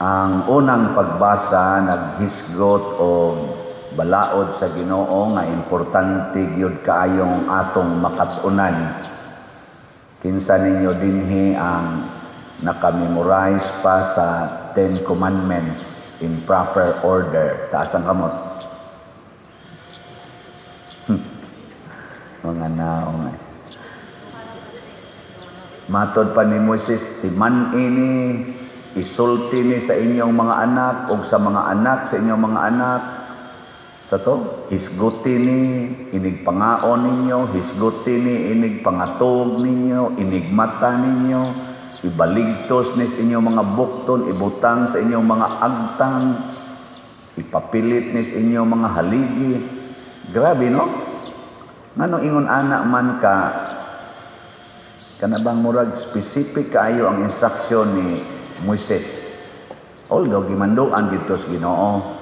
Ang unang pagbasa naghisgot og balaod sa Ginoo nga importante gyud kaayong atong makat-unan. Kinsa ninyo dinhi ang naka-memorize pa sa Ten Commandments in proper order? Taas ang kamot. Mga naong eh. Matod pa ni Moises, timan ini, isulti ni sa inyong mga anak o sa mga anak sa inyong mga anak. Sa to, hisguti ni, inig pangaon ninyo, hisguti ni, inig pangatog ninyo, inig mata ninyo, ibaligtos ni sa inyong mga bukton, ibutang sa inyong mga agtang, ipapilit ni sa inyong mga haligi. Grabe, no? Ngano ingon ana man ka, kana bang murag specific kaayo ang instruction ni Moises? Although gimanduan dito sa Ginoo,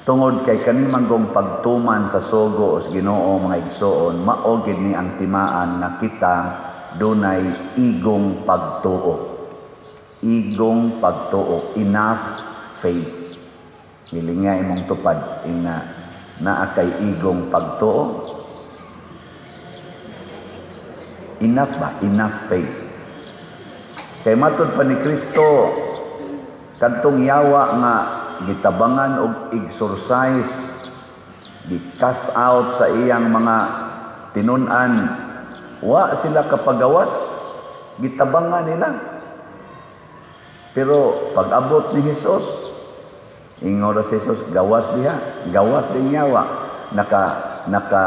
tungod kay kani manggong pagtuman sa sugo sa Ginoo, mga igsoon, mao gid ni ang timaan nga kita dunay igong pagtuo. Igong pagtuo, enough faith. Hilinga imong tupad ina naa kay igong pagtuo. Enough ba? Enough faith. Kay matod pa ni Kristo, kadtong yawa nga gitabangan og exorcise, gi-cast out sa iyang mga tinun-an, wa sila kapagawas, gitabangan nila. Pero pag-abot ni Jesus, ingon ra si Jesus, "Gawas diha, gawas din yawa." Naka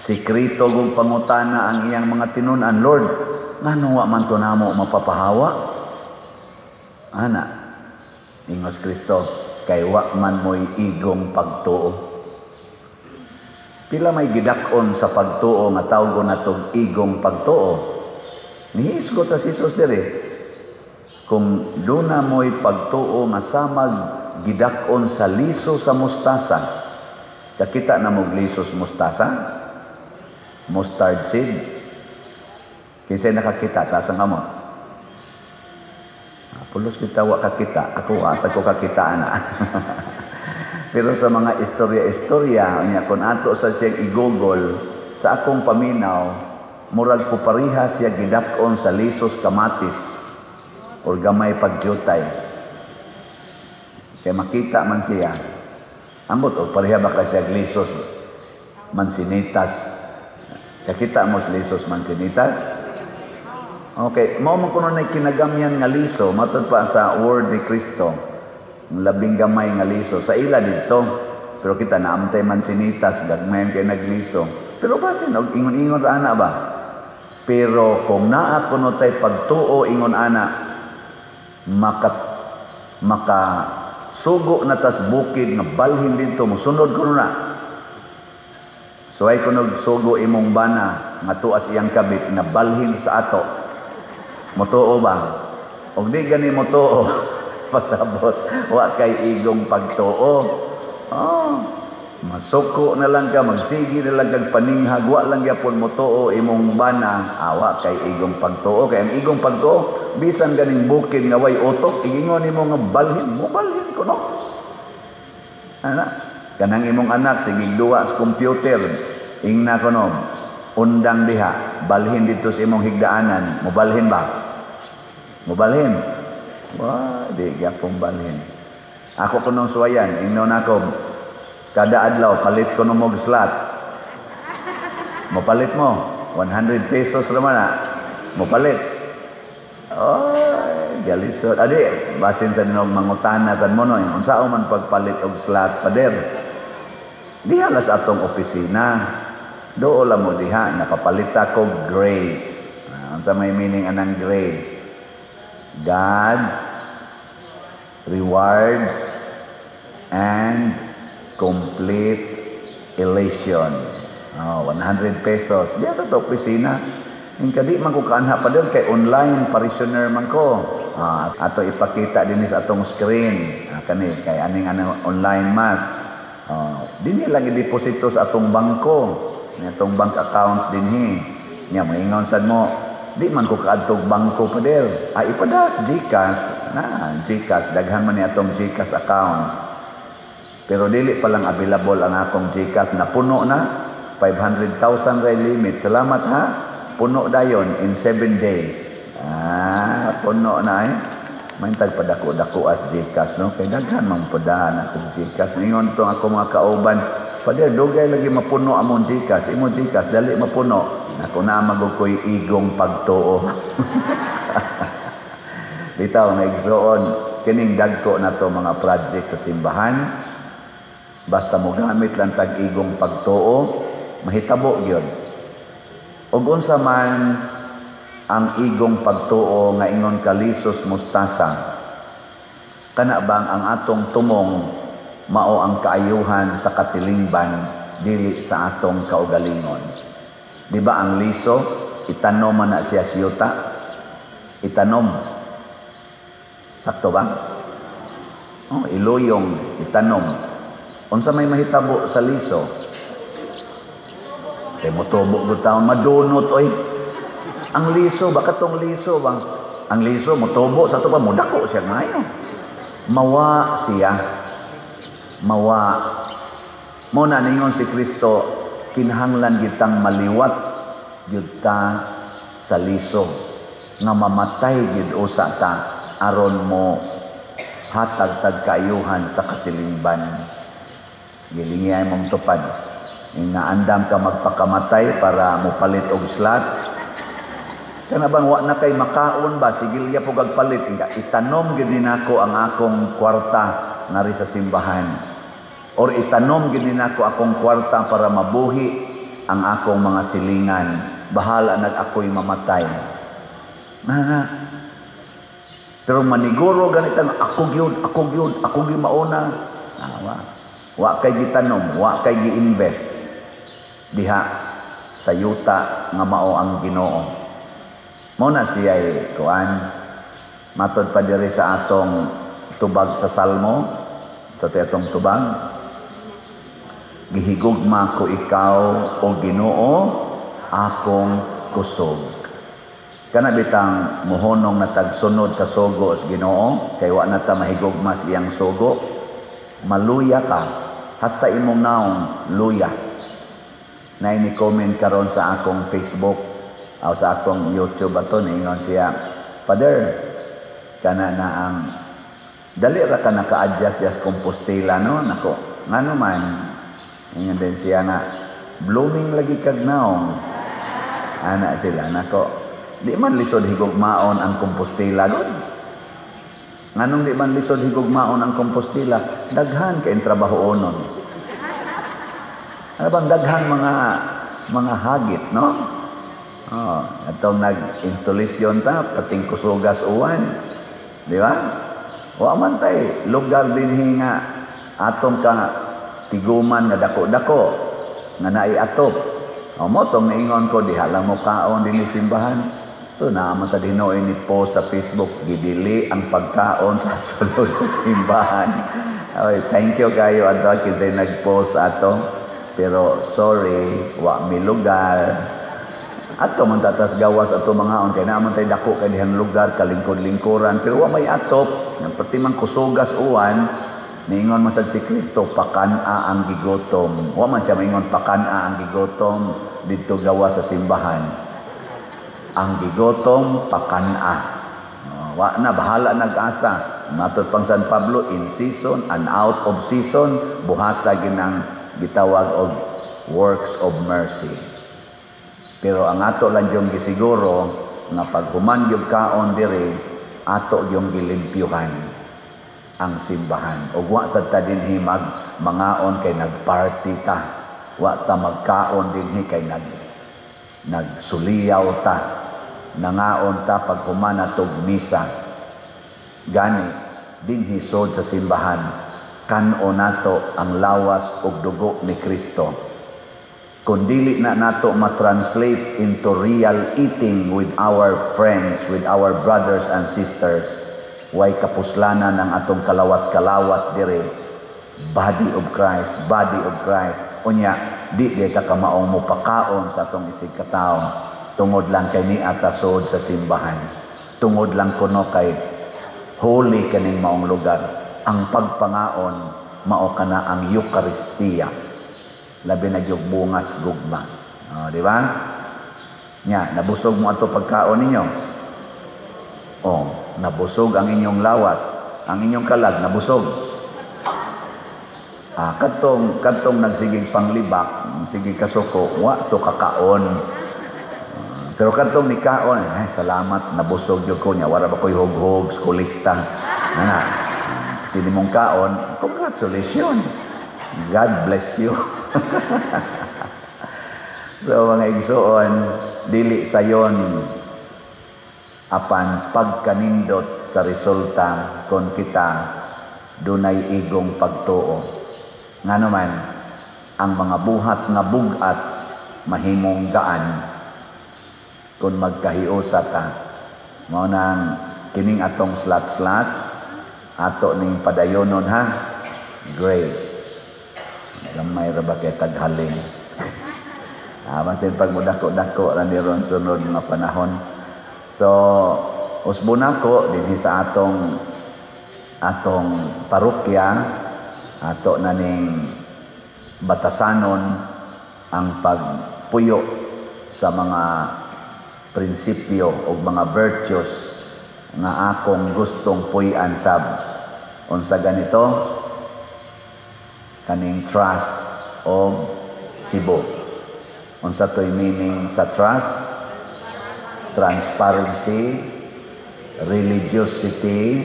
sikrito kong pangutana ang iyang mga tinun-an, "Lord, ngano wa man to namo mapapahawa?" Ana, ingos Kristo, "Kay wa man mo'y igong pagtuo." Pila may gidak-on sa pagtuo nga tawgon natong igong pagtuo? Nihisgot sa Jesus diri. Kung duna mo'y pagtuo nga samag gidak-on sa liso sa mustasa. Kakita na mo'g liso sa mustasa? Mustard seed. Kinsay nakakita, taas ang kamot. Ah, pulos kita wa kakita. Ako asa ko kakita ana. Pero sa mga istorya-istorya, unya kung ato sa siyang i-Google, sa akong paminaw, murag po pareha siya gidak-on sa lisos kamatis or gamay pagyutay. Kay makita man siya. Ambot og pareha ba ka siya lisos mansinitas? Kakita mo sa lisos mansinitas? Okay, mao man kuno na kinagamyan nga liso matod pa sa word ni Kristo. Ang labing gamay nga liso sa ila didto. Pero kita naamtay mansinitas, gagmay kay nagliso. Pero basin og ingon-ingon ra ana ba? Pero kung naa kuno tay pagtuo ingon ana, maka sugo na tas bukid nga balhin didto, mosunod kuno na. Suway kuno sugo imong bana nga tuas iyang kabit nga balhin sa ato. Motuo ba? Og di gani motuo, pasabot wa kay igong pagtuo. Oh, masuko na lang ka, magsigi na lang kag paninghag, wa lang gyapon motuo imong bana, awa kay igong pagtuo. Kay ang igong pagtuo, bisan ganing bukid nga way utok, igingon nimo nga balhin, mobalhin ko no. Ana, kanang imong anak sige duwa sa computer, ingna ko no, undang diha, balhin dito sa imong higdaanan, mobalhin ba? Mobalhin? Wa, di gyapon balhin. Ako kunong suwayan, ingnon ako, kada adlaw palit ko og slot. Mopalit mo, 100 pesos naman na. Mopalit. Oy, galisod. Adi, basin sa ninog mangutana sad mo no, unsa man pagpalit og slot, pader? Diha lang sa atong opisina. Dool lang mo diha, napapalit ako grace. Unsa may meaning anang grace? God's rewards and complete elation. Oh, 100 pesos. Diya sa to opisina. Yung kadi man ko kaanha pa doon kay online parishioner man ko. Ato ipakita din sa atong screen. Kani kay aning ano online mass. Oh, dinhi lang i-deposito sa atong bangko. Ni atong bank accounts dinhi. Nya moingon sad mo, di man ko kaadtog bangko, pader. Ay, ipadas GCash. GCash na, GCash, daghan man ni atong GCash accounts. Pero dili pa lang available ang akong GCash, napuno na. 500,000 ray limit. Salamat ha. Puno dayon in 7 days. Ah, puno na eh. Maintag padako-dako as GCash, no? Kay daghan man pudahan akong GCash. Ingon to ako mga kauban, "Father, dugay lagi mapuno among GCash. Imo GCash dali mapuno." Ako na magug ko'y igong pagtuo. Bitaw nga, igsoon, kining dagko na to mga project sa simbahan. Basta mo gamit lang tag igong pagtuo, mahitabo gyud. Ug unsa man ang igong pagtuo nga ingon kalisos mustasa, kana bang ang atong tumong mao ang kaayuhan sa katilingban, dili sa atong kaugalingon? Di ba ang liso, itanom man na siya siyuta? Itanom. Sakto ba? Oh, iluyong, itanom. Unsa may mahitabo sa liso? Kay motubo gud taon, madunot oy. Ang liso ba, katong liso ba? Ang liso motubo sa to pa, modako siya ngayo. Mawa siya. Mawa. Mo na ningon si Kristo, kinahanglan gitang maliwat gyud ta sa liso nga mamatay gyud usa ta aron mo hatag tag kaayuhan sa katilingban. Gilingi mong tupad. Nga andam ka magpakamatay para mopalit og slot. Kana bang wa na kay makaon ba, sigil ya pug palit, inga itanom gyud nako ang akong kwarta ngari sa simbahan. Or itanom gyud nako akong kwarta para mabuhi ang akong mga silingan. Bahala nag ako'y mamatay. Na, pero maniguro ganitang ako gyud, ako gyud, ako gyud mauna. Ah, wa. Wa kay gitanom, wa kay gi-invest diha sa yuta nga mao ang Ginoo. Mao na siya kuan, matod pa diri sa atong tubag sa Salmo, sa atong tubag, "Gihigugma ko ikaw, o Ginoo, akong kusog." Kana bitang mohonong na tagsunod sa sugo sa Ginoo, kay wa na ta mahigugma sa iyang sugo, maluya ka hasta imong naong luya. Na ni comment karon sa akong Facebook o sa akong YouTube ato, niingon siya, "Father, kana na ang dali ra ka naka-adjust dias Compostela, no?" Nako, ngano man? Ingon din siya nga, "Blooming lagi kag naong." Ana sila, nako. Di man lisod higugmaon ang Compostela gud. Nganong di man lisod higugmaon ang Compostela? Daghan kay trabahoonon. Ano bang daghan mga hagit, no? Oh, atong nag-installation ta, pating kusugas uwan. Di ba? Wa man tay lugar dinhi nga atong ka tiguman nga dako-dako nga naay atop. O mo tong naingon ko diha lang mo kaon dinhi simbahan. So naa man sa hinuoy ni post sa Facebook, gidili ang pagkaon sa sulod sa simbahan. Oy, thank you kayo ato kinsay nag-post ato. Pero sorry, wa mi lugar. Ato man tatas gawas ato mga on kay naa man tay dako kay dihang lugar kalingkod-lingkuran, pero wa may atop. Nga pati man kusugas uwan, niingon man sad si Kristo, "Pakan-a ang gigotom." Wa man siya maingon pakan-a ang gigotom didto gawas sa simbahan. Ang gigotom pakan-a. Oh, wa na bahala nag-asa. Matod pang San Pablo, in season and out of season, buhata ginang gitawag og works of mercy. Pero ang ato lang yung gisiguro nga pag human gyud kaon diri, ato yung gilimpyuhan ang simbahan. Ug wa sad ta dinhi mag mangaon kay nagparty ta. Wa ta magkaon dinhi kay nagsuliyaw ta. Nangaon ta pag human atog misa. Gani dinhi sod sa simbahan, kan-o nato ang lawas ug dugo ni Kristo. Kung dili na nato ma-translate into real eating with our friends, with our brothers and sisters, way kapuslanan ang atong kalawat-kalawat dire. Body of Christ, body of Christ. Unya, di di ka kamaong mopakaon sa atong isig katawo tungod lang kay ni atasod sa simbahan. Tungod lang kuno kay Holy kaning maong lugar. Ang pagpangaon mao kana ang Eukaristiya. Labi na gyud bungas gugma. Oh, di ba? Nya, nabusog mo ato pagkaon ninyo. Oh, nabusog ang inyong lawas, ang inyong kalag nabusog. Ah, kadtong kadtong nagsigig panglibak, sige kasuko, wa to kakaon. Ah, pero kadtong nikaon, eh, salamat, nabusog gyud ko nya, wala ba ko'y hughog, kolekta. Ana. Kini mong kaon, congratulations. God bless you. So mga igsuon, dili sayon apan pagkanindot sa resulta kon kita dunay igong pagtuo. Ngano man ang mga buhat nga bug-at mahimong gaan kung magkahiusa ta. Mao nang kining atong slat-slat ato ning padayonon ha. Grace. Gamay ra ba kay taghalin. Ah, masin pag mudako-dako ra ni ron sunod nga panahon. So, usbon nako dinhi sa atong atong parokya, ato na ning batasanon ang pagpuyo sa mga prinsipyo o mga virtues nga akong gustong puy-an sab. Unsa ganito? Kaning trust o sibo. Unsa to'y meaning sa trust? Transparency, religiosity,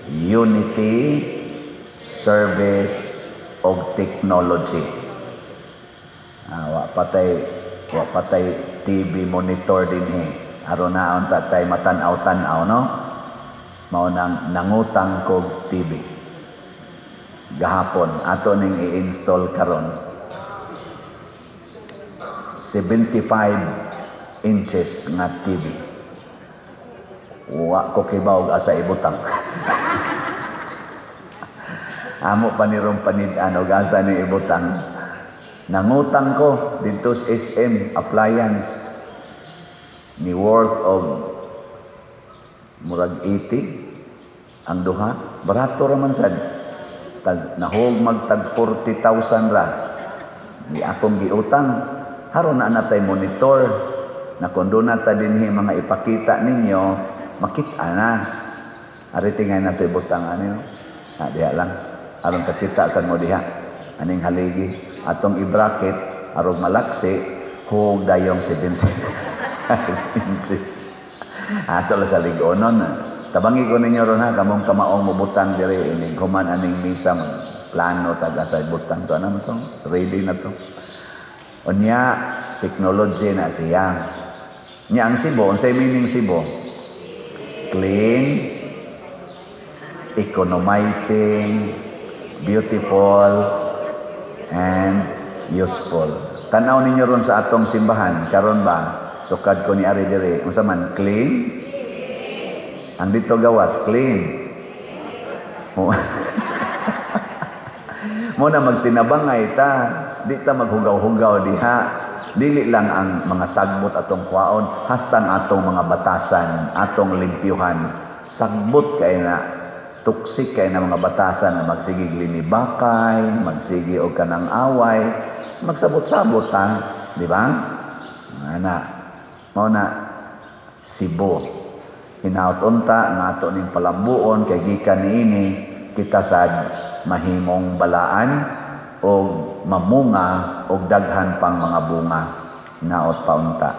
unity, service, og technology. Ah, wa patay TV monitor dinhi. Aron naon tatay matan-aw-tan-aw, no? Mao nang nangutang kog TV. Gahapon ato ning i-install karon. 75 inches nga TV. Wa ko kibaw asa ibutang. Amo pa ni rong panid-an og asa ni ibutang. Nangutang ko didto sa SM Appliance ni worth of murag 80 ang duha. Barato ra man sad. Tag nahog magtag 40,000 ra. Di akong giutang. Haron na natay monitor na kung doon na ta dinhi mga ipakita ninyo, makita na. Ari tingay na ito ibutang ano. Ah, diha lang. Aron kakita san mo diha. Aning haligi. Atong i-bracket, arog malaksi, hug dayong 70 inches. Ato lang sa ligonon. Tabangi ko ninyo ron ha, kamong kamaong mubutang dire, inig human aning misa, plano taga sa butang to. Ano to? Ready na to. Unya, technology na siya. Nya ang Cebu, unsay meaning Cebu? Clean, economizing, beautiful, and useful. Tanaw ninyo ron sa atong simbahan, karon ba? Sukad ko ni ari diri, unsa man clean? Ang dito gawas clean. Mo na magtinabangay ta, di ta maghugaw-hugaw diha. Dili lang ang mga sagbot atong kwaon, hastang atong mga batasan, atong limpyuhan. Sagbot kay na, toxic kay na mga batasan na magsigig linibakay, magsigi og kanang away, magsabot-sabot ta, di ba? Ana, mao na Cebu. Hinaut unta nga ato ning palambuon kay gikan niini kita sad mahimong balaan og mamunga og daghan pang mga bunga. Hinaot pa unta.